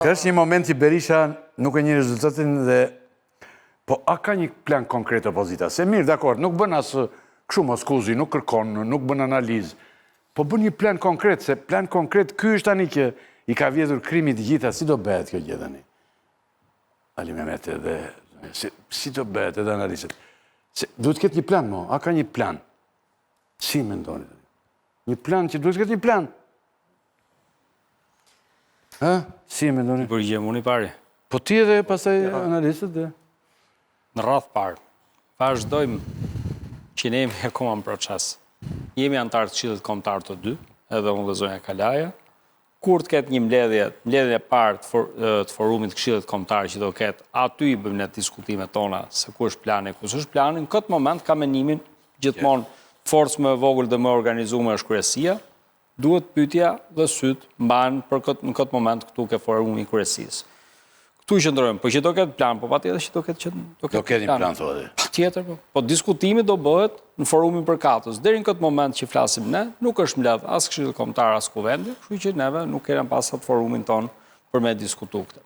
Është një moment që Berisha nuk e njeh rezultatin dhe po a ka një plan konkret opozita? Se mirë, dakord, nuk bën as kështu moskuzi, nuk kërkon, nuk bën analizë. Po bën një plan konkret, se plan konkret ky është tani që i ka vjedhur krimi të gjitha, si do bëhet kjo gjë tani? Alimehmeti edhe si, si do bëhet edhe analistët? Se duhet të ketë një plan mo, a ka një plan? Si mendoni tani? Një plan që duhet të ketë një plan. Hë? Si e mendoni? Përgjigjem unë i pari. Po ti edhe pastaj analistët dhe... Në radhë parë, vazhdojmë që ne jemi akoma në proces. Jemi anëtarë të Këshillit Kombëtar të dy, edhe unë dhe zonja Kalaja. Kur të ketë një mbledhje, mbledhjen e parë të, for, të forumit të Këshillit Kombëtar që do ketë, aty i bëjmë ne diskutimet tona se ku është plani, ku s'është plani. Në këtë moment kam mendimin gjithmonë forcë më e vogël dhe më e organizuar është kryesia, Duhet pyetja dhe sytë mbahen për këtë në këtë moment këtu ke forumi i kryesisë. Këtu qëndrojmë, po që do ketë plan, po patjetër që do ketë që do ketë do ketë një plan thua ti. Patjetër, po. Po diskutimi do bëhet në forumin përkatës. Deri në këtë moment që flasim ne, nuk është mbledh as Këshilli Kombëtar as Kuvendi, kështu që neve nuk kemi pas atë forumin tonë për me diskutu këtë.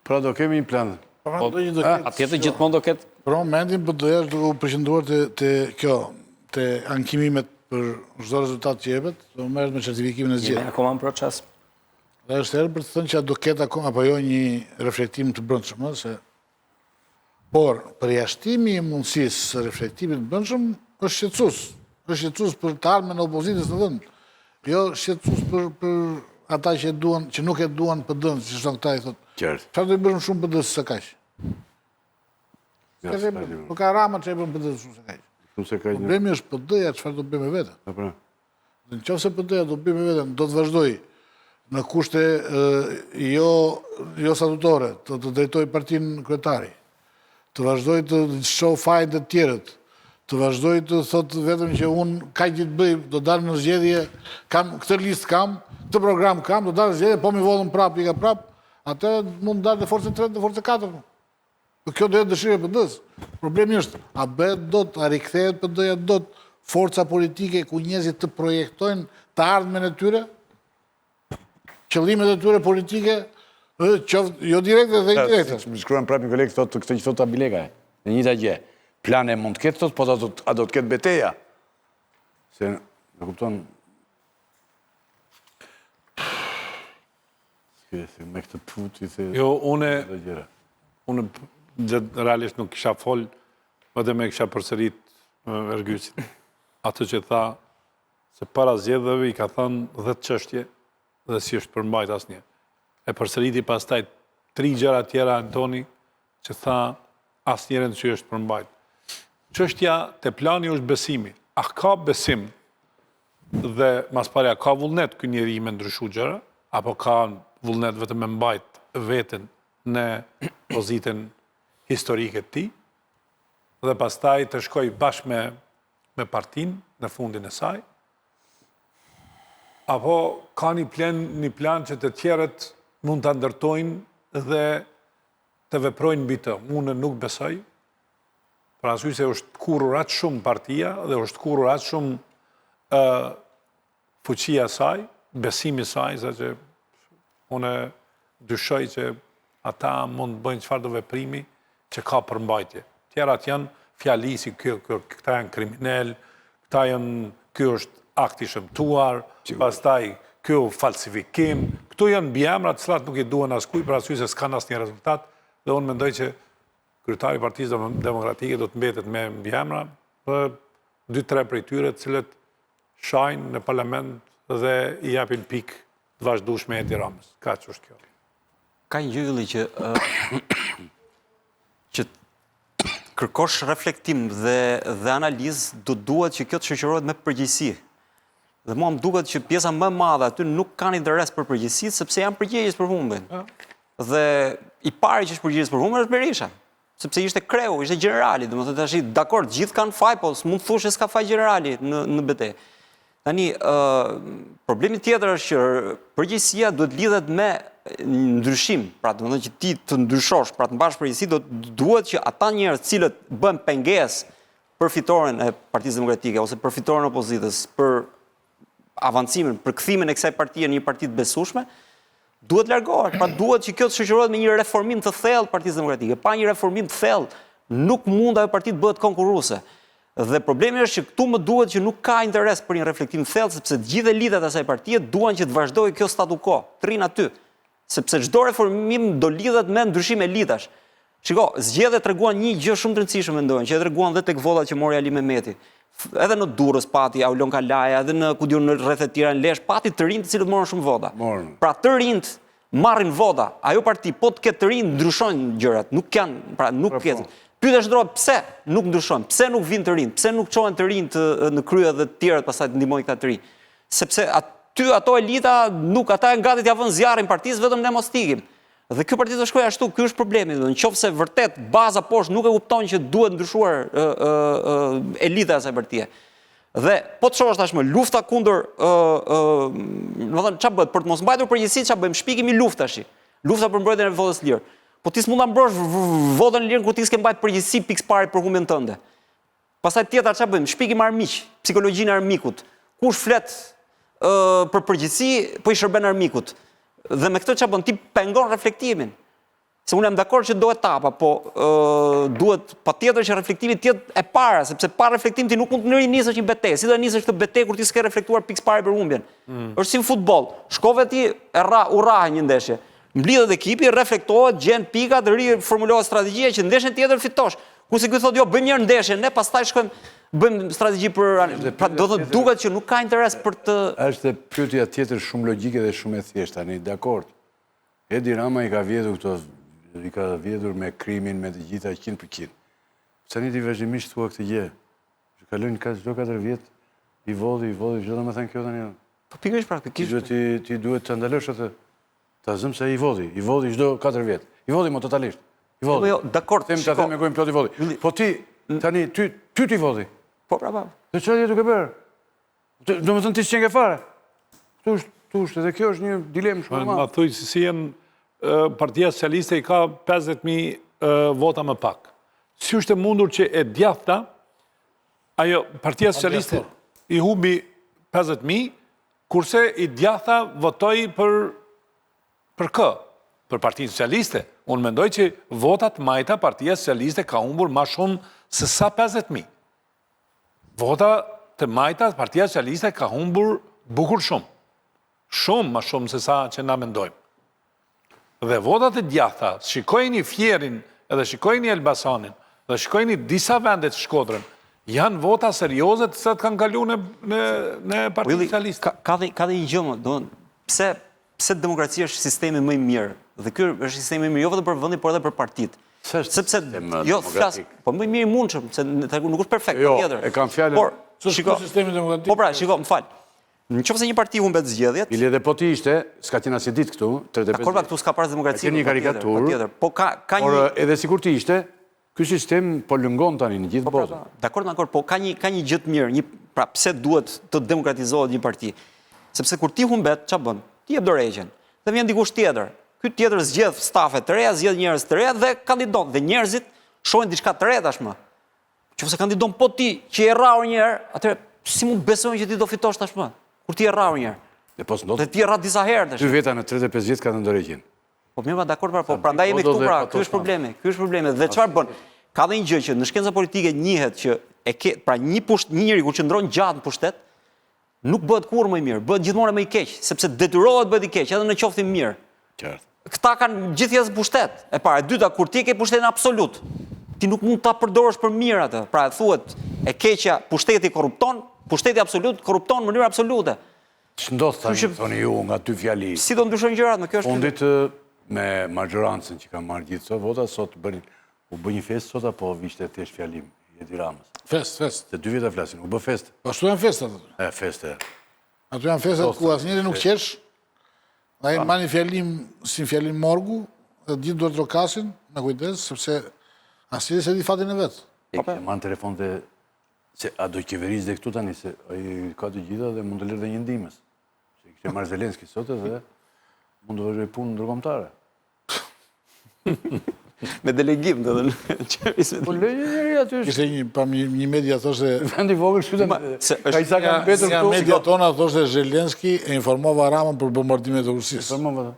Pra do kemi një plan. Po, po do ketë. Patjetër gjithmonë do ketë. Për momentin PD-ja është duke u përqendruar te te kjo, te ankimimet për çdo rezultat që jepet, do merret me certifikimin e zgjedhjeve. Jemi akoma në proces. Dhe është herët për të thënë që a do ketë akoma apo jo një reflektim të brendshëm, ëh, se Por, përjashtimi i mundësisë së reflektimit të brendshëm është shqetësues. Është shqetësues për të ardhmen e opozitës në vend. Jo shqetësues për për ata që e duan, që nuk e duan PD-në, siç thonë këta i thotë. Qartë. Çfarë do i bësh më shumë PD-së se kaq? Ja, po ka Rama që i bën PD-së shumë se kaq. Shumë se kaq. Problemi është PD-ja çfarë do bëjë me veten. Po pra. Dhe në qoftë se PD-ja do bëjë me veten, do të vazhdojë në kushte jo, jo statutore, të, të drejtojë partinë kryetari, të vazhdojë të shohë fajin te të tjerët, të vazhdojë të thotë vetëm që unë kaq di të bëj, do dal në zgjedhje, kam, këtë listë kam, këtë program kam, do dal në zgjedhje, po m'i vodhën prapë, ika prapë, atë mund të dalë dhe forcë e tretë dhe forcë e katërt. Po kjo do jetë dëshirë e PD-së. Problemi është, a bëhet dot, a rikthehet PD-ja dot forca politike ku njerëzit të projektojnë të ardhmen e tyre, qëllimet e tyre politike, qoftë jo direkte dhe indirekte. Më shkruan prapë një koleg thotë këtë që thotë Abileka, e njëjta gjë. Plane mund të ketë thotë, po a do të ketë beteja? Se, e kupton, Me këtë puti the... Jo, une, une realisht nuk kisha fol, vetëm e kisha përsërit Ergysin. Atë që tha, se para zgjedhjeve i ka thënë 10 çështje dhe s'i është përmbajt asnjë. E përsëriti pastaj tri gjëra tjera Antoni, që tha asnjërën s'i është përmbajt. Çështja te plani është besimi. A ka besim dhe ma s'pari a ka vullnet ky njeri me ndryshu gjëra, apo ka vullnet vetëm me mbajt veten në pozitën historike të tij, dhe pastaj të shkojë bashkë me, me partinë në fundin e saj, apo ka një plan, një plan që të tjerët mund ta ndërtojnë dhe të veprojnë mbi të. Unë nuk besoj, për arsye se është tkurrur aq shumë partia dhe është tkurrur aq shumë ë fuqia e saj, besimi i saj, saqë unë dyshoj që ata mund të bëjnë çfarëdo veprimi që ka përmbajtje. Tjerat janë fjali si kjo, kjo, këta janë kriminelë, këta janë, kjo është akt i shëmtuar, pastaj kjo falsifikim, këto janë mbiemra të cilat nuk i duhen askujt për arsye se s'kanë asnjë rezultat dhe unë mendoj që kryetari i Partisë Demokratike do të mbetet me mbiemra dhe dy tre prej tyre të cilët shajnë në parlament dhe i japin pikë të vazhdueshme Edi Ramës. Kaq është kjo. Ka një gjë Ylli që që kërkosh reflektim dhe dhe analizë, do duhet që kjo të shoqërohet me përgjegjësi. Dhe mua më duket që pjesa më e madhe aty nuk kanë interes për përgjegjësi, sepse janë përgjegjës për humbjen. Dhe i pari që është përgjegjës për humbjen është Berisha, sepse ishte kreu, ishte gjenerali, domethënë tash dakord, gjithë kanë faj, po s'mund të thuash se s'ka faj gjenerali në në betejë. Tani, ë problemi tjetër është që përgjegjësia duhet lidhet me ndryshim, pra domethënë që ti të ndryshosh, pra të mbash përgjegjësi, do duhet që ata njerëz të cilët bëhen pengesë për fitoren e Partisë Demokratike ose për fitoren e opozitës, për avancimin, për kthimin e kësaj partie në një parti të besueshme, Duhet largohet, pra duhet që kjo të shoqërohet me një reformim të thellë të Partisë Demokratike. Pa një reformim të thellë, nuk mund ajo parti të bëhet konkurruese. Dhe problemi është që këtu më duhet që nuk ka interes për një reflektim të thellë, sepse të gjithë elitat e asaj partie duan që të vazhdojë kjo statu quo, të rrinë aty. Sepse çdo reformim do lidhet me ndryshim elitash. Shiko, zgjedhjet treguan një gjë shumë të rëndësishme mendoj, që e treguan dhe tek votat që mori Ali Mehmeti. Edhe në Durrës pati Aulon Kalaja, edhe në ku di unë në rrethe të tjera në Lezhë pati të rinj të cilët morën shumë vota. Morën. Pra të rinjtë marrin vota. Ajo parti po të ketë të rinj ndryshojnë gjërat, nuk janë, pra nuk pra, po. Pyetja shndërrohet pse nuk ndryshojnë, pse nuk vijnë të rinj, pse nuk çohen të rinjtë në krye dhe të tjerët pastaj të ndihmojnë këta të rinj. Sepse aty ato elita nuk ata janë gati t'ia vënë zjarrin partisë vetëm ne mos të ikim. Dhe kjo parti do shkojë ashtu, ky është problemi. Në qoftë se vërtet baza poshtë nuk e kupton që duhet ndryshuar ë ë ë elita e asaj partie. Dhe po të shohësh tashmë lufta kundër ë ë, domethënë ç'a bëhet për të mos mbajtur përgjegjësi, ç'a bëjmë? Shpikim një luftë tash. Lufta për mbrojtjen e votës lirë. Po ti s'mund ta mbrosh votën e lirë kur ti s'ke mbajt përgjegjësi pikë së pari për humbjen tënde. Pastaj tjetra ç'a bëjmë? Shpikim armiq, psikologjinë e armikut. Kush flet ë për përgjegjësi, po i shërben armikut. Dhe me këtë ç'a bën? Ti pengon reflektimin. Se unë jam dakord që do etapa, po ë duhet patjetër që reflektimi të jetë e para, sepse pa reflektim ti nuk mund të rinisësh një betejë. Si do e nisësh këtë betejë kur ti s'ke reflektuar pikë së pari për humbjen? Mm. Është si në futboll. Shkove ti e ra, u rrahe një ndeshje. Mblidhet ekipi, reflektohet, gjen pikat, riformulohet strategjia që ndeshjen tjetër fitosh. Kurse ky thotë jo, bëjmë një herë ndeshjen, ne pastaj shkojmë bëjmë strategji për pra do të duket që nuk ka interes për të Është pyetja tjetër shumë logjike dhe shumë e thjeshtë tani, dakord. Edi Rama i ka vjedhur këto i ka vjedhur me krimin me të gjitha 100%. Tani ti vazhdimisht thua këtë gjë. Që kalojnë ka çdo 4 vjet i vodhi, i vodhi, ç'do me thënë kjo tani? Po pikërisht pra, pikërisht. Ti duhet ti, ti duhet të ndalosh atë. Ta zëmë se i vodhi, i vodhi çdo 4 vjet. I vodhi mo totalisht. I vodhi. Po jo, dakord. Them ta them me gojën plot i vodhi. Po ti tani ty ty t'i vodhi. Po pra po. Dhe çfarë je duke bërë? Domethënë ti s'qenke fare. Këtu është, këtu është, edhe kjo është një dilemë shumë e madhe. Ma thuj se si janë Partia Socialiste i ka 50.000 vota më pak. Si është e mundur që e djathta, ajo Partia Socialiste i humbi 50.000, Kurse e djathta votoi për për kë? Për Partinë Socialiste. Unë mendoj që votat majta Partia Socialiste ka humbur ma shumë se sa 50.000. Vota të majta Partia Socialiste ka humbur bukur shumë. Shumë ma shumë se sa që na mendojmë. Dhe votat e djathta, shikojini Fierin edhe shikojini Elbasanin dhe shikojini disa vende të Shkodrën, janë vota serioze të cilat kanë kalu në në në Partinë Socialiste. Ka ka dhe ka dhe një gjë më, domethënë, pse pse demokracia është sistemi më i mirë? Dhe ky është sistemi më i mirë jo vetëm për vendin, por edhe për partitë. Sepse jo flas, po më i mirë i mundshëm, se nuk është perfekt, jo, patjetër. E kam fjalën. Por shiko, sistemi demokratik. Po pra, shiko, më fal. Në qoftë se një parti humbet zgjedhjet... Bile dhe po të ishte, s'ka qenë asnjë ditë këtu, 35 Dakord, këtu s'ka parë demokraci. Ka një karikaturë. Po ka, ka një... Por edhe sikur të ishte, ky sistem po lëngon tani në gjithë po, pra, botën. Dakord, dakord, po ka një, ka një gjë të mirë, një, pra pse duhet të demokratizohet një parti? Sepse kur ti humbet, ça bën? Ti jep dorëheqjen. Dhe vjen dikush tjetër. Ky tjetër zgjedh stafe të reja, zgjedh njerëz të reja dhe kandidon. Dhe njerëzit shohin diçka të re tashmë. Qoftë se kandidon po ti që je rrahur një herë, atëherë si mund të besojnë që ti do fitosh tashmë? Kur ti je rrahur një herë. Dhe po s'ndodh. Dhe ti je rrah disa herë tash. Dy veta në 35 vjet kanë dorëheqjen. Po mirë, pra, dakord, pra, po prandaj jemi këtu pra, ky është problemi, ky është problemi. Dhe çfarë bën? Ka dhe një gjë që në shkenca politike njihet që e ke, pra një pusht, një njeri kur qëndron gjatë në pushtet, Nuk bëhet kurrë më i mirë, bëhet gjithmonë më i keq, sepse detyrohet bëhet i keq, edhe në qoftë i mirë. Qartë. Këta kanë gjithë jetën pushtet. E para, e dyta, kur ti ke pushtetin absolut, ti nuk mund ta përdorësh për mirë atë. Pra, thuhet, e keqja, pushteti korrupton, pushteti absolut korrupton në mënyrë absolute. Ç'ndodh tani, thoni ju nga dy fjali. Si do ndryshojnë gjërat, më kjo është Fundit me mazhorancën që ka marrë gjithë këto vota, sot bënin U bë një festë sot apo ishte thjesht fjalim i Edi Ramës? Festë, festë. Se dy veta flasin, u bë festë. Po ashtu janë festat aty. E, festë. Ato janë festat ku asnjëri nuk qesh. Dhe ai mban një fjalim si një fjalim morgu, dhe të gjithë duartrokasin me kujdes, sepse asnjëri s'e di fatin e vet. E kishte marrë në telefon dhe se a do qeverisë dhe këtu tani, se ai ka të gjitha dhe mund të lërë dhe një ndihmës. Se kishte marrë Zelenski sot edhe mund të vazhdojë punë ndërkombëtare. Me delegim, do të thënë. Po lë një njeri aty. Kishte një pa një, një media thoshte vendi i vogël kështu të se është ka sa kanë mbetur këtu. Media tona thoshte Zelenski e informova Ramën për bombardimet e Rusisë. Informova.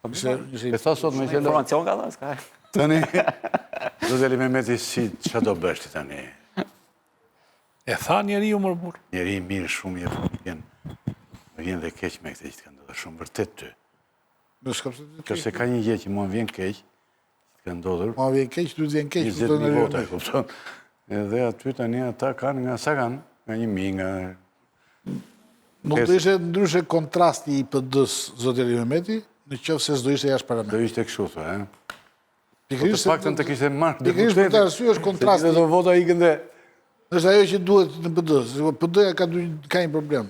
E tha sot me qenë. Informacion ka dhënë, s'ka. Tani, zoti Alimehmeti, si, ça do bësh ti tani? E tha njeriu mor burrë. Njeri i mirë shumë je, po vjen, më vjen dhe keq me këtë që të ka ndodhur, shumë vërtet ty. Në s'ka pse të Kjo se ka një gjë që mua më vjen keq, që të ka ndodhur. Mua vjen keq, ty të vjen keq. 20.000 vota, e kupton. Edhe aty tani ata kanë nga sa kanë, nga një mi, nga... Nuk do ishte ndryshe kontrasti i PD-së, zoti Alimehmeti, në qoftë se s'do ishte jashtë parlamentit. Do ishte kështu, thua, e? Po të paktën të kishte marrë deputetin. Pikërisht për këtë arsye është kontrasti. Se gjithë ato vota ikën dhe... Është ajo që duhet në PD. PD-ja ka, ka një problem.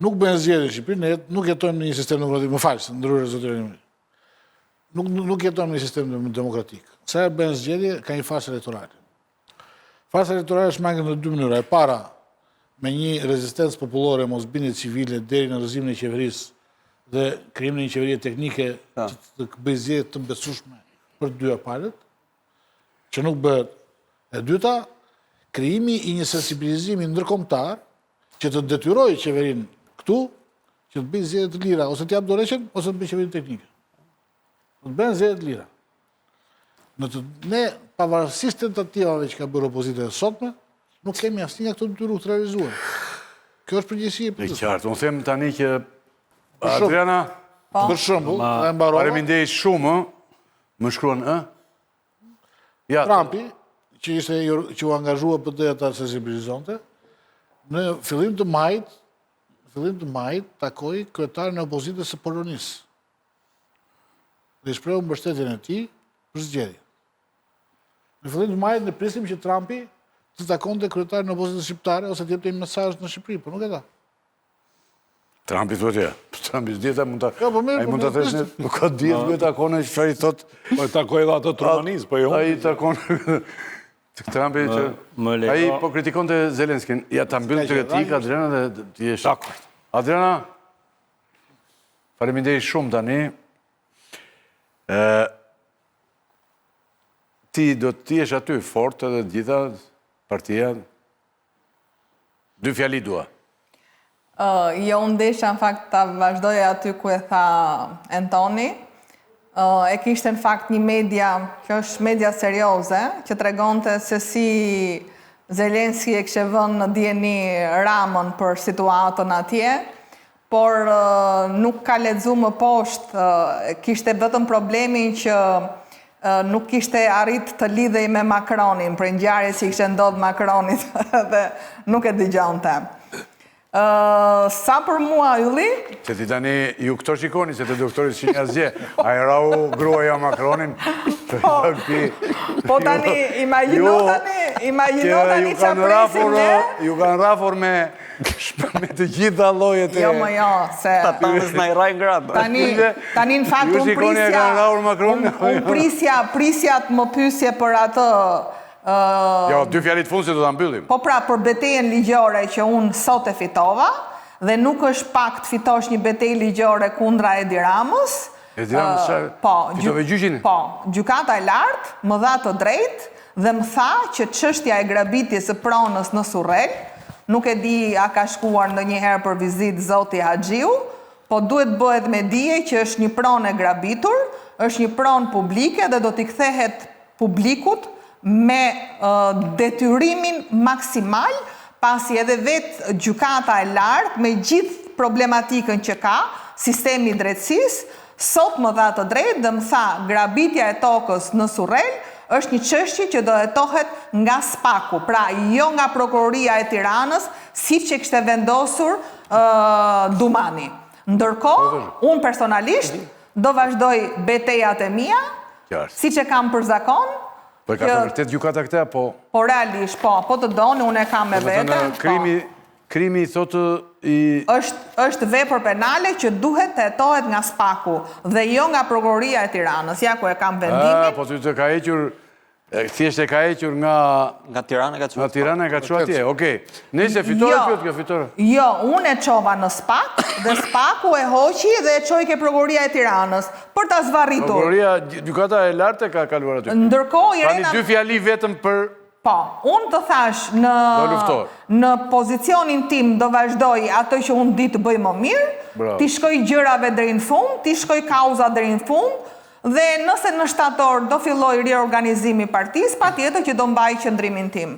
Nuk bëhen zgjedhje në Shqipëri, ne nuk jetojmë në një sistem demokratik. Më fal, se ndërhyra zoti Alimehmeti. Nuk, nuk jetojmë në një sistem demokratik. Sa herë bëhen zgjedhje, ka një farsë elektorale. Farsa elektorale shmanget në dy mënyra. E para, me një rezistencë popullore, mosbindje civile deri në rrëzimin e qeverisë dhe krijimin e një qeverie teknike që të bëjë zgjedhje të besueshme për të dyja palët, që nuk bëhet. E dyta, krijimi i një sensibilizimi ndërkombëtar që të detyrojë qeverinë këtu që të bëjë zgjedhje të lira ose të japë dorëheqjen ose të bëjë qeverinë teknike. Do të bëhen zgjedhje të lira. Në të, ne, pavarësisht tentativave që ka bërë opozita e sotme, nuk kemi asnjë nga këto dy rrugë të realizuar. Kjo është përgjegjësi e PD-së. E qartë, unë them tani që Adriana, po. për shembull, e mbarova. Faleminderit shumë, më shkruan ë? Ja, Trumpi, që ishte që u angazhua PD-ja ta sensibilizonte, në fillim të majit, në fillim të majit takoi kryetarin e opozitës së Polonisë. Dhe i shprehu mbështetjen e tij për zgjedhje. Në fillim të majit ne prisnim që Trumpi të takonte kryetarin e opozitës shqiptare ose të jepte një mesazh në Shqipëri, por nuk e dha. Trumpi thotë ja. Trumpi s'di ta mund ta. Jo, po mirë, ai po mund ta thashë, nuk ka dihet ku e takon ai çfarë i thotë. Po e takoi edhe atë të Rumanisë, po jo. Ai takon Trumpi që ai po kritikonte Zelenskin. Ja ta mbyll këtë kritikë Adriana dhe ti je dakord. Adriana Faleminderit shumë tani. Ë Ti do të jesh aty fort edhe të gjitha partia. Dy fjali dua. Uh, jo, unë desha në fakt ta vazhdoj aty ku e tha Entoni. Uh, e kishte në fakt një media, që është media serioze, që tregonte se si Zelenski e kishte vënë në dijeni Ramën për situatën atje, por nuk ka lexu më poshtë, kishte vetëm problemin që nuk kishte arrit të lidhej me Macronin, prej ngjarjes që i kishte ndodhë Macronit dhe nuk e dëgjonte. Sa për mua, Ylli? Se ti tani, ju këto shikoni, se te doktori s'shihni asgjë. A e rrahu gruaja Macronin? Po, po tani, imagjino tani, imagjino tani ça presim ne. Ju kanë rrahur me Me të gjitha llojet e... Jo, më jo, se... Ta tanës na i rrahin gratë. Tani, tani në fakt, unë prisja... Unë prisja, prisja të më pysje për atë... Jo, dy fjali të fundit se do ta mbyllim. Po pra, për betejën ligjore që unë sot e fitova, dhe nuk është pak të fitosh një betejë ligjore kundra Edi Ramës. Edi Ramës, po, fitove gjyqin? Po, gjykata e lartë më dha të drejtë, Dhe më tha që çështja e grabitjes së pronës në Surrel, nuk e di a ka shkuar ndonjëherë për vizitë zoti Haxhiu, po duhet të bëhet me dije që është një pronë e grabitur, është një pronë publike dhe do t'i kthehet publikut me detyrimin maksimal, pasi edhe vetë Gjykata e Lartë me gjithë problematikën që ka, sistemi i drejtësisë, Sot më dha të drejtë dhe më tha grabitja e tokës në Surrel është një çështje që do hetohet nga SPAK-u, pra jo nga Prokuroria e Tiranës, siç e kishte vendosur Dumani. Ndërkohë, unë personalisht do vazhdoj betejat e mia, siç e kam për zakon, Po e ka thënë vërtet gjykata këtë apo? Po realisht, po, po të doni, unë e kam me vete. Po. Krimi, Krimi thotë i... Është është vepër penale që duhet të hetohet nga SPAK-u dhe jo nga Prokuroria e Tiranës. Ja ku e kam vendimin. Ah, po ty të ka hequr thjesht e ka hequr nga nga Tirana ka çuar. Nga Tirana e ka çuar atje. Okej. Nëse fitore jo, kjo fitore. Jo, unë e çova në SPAK dhe SPAK-u e hoqi dhe e çoi ke Prokuroria e Tiranës për ta zvarritur. Prokuroria, gjykata e lartë e ka kaluar aty. Ndërkohë Irena Tani dy fjali vetëm për. Po, unë të thashë në në pozicionin tim do vazhdoj atë që unë di të bëj më mirë, t'i shkoj gjërave deri në fund, t'i shkoj kauza deri në fund dhe nëse në shtator do fillojë riorganizimi i partisë, patjetër që do mbaj qëndrimin tim.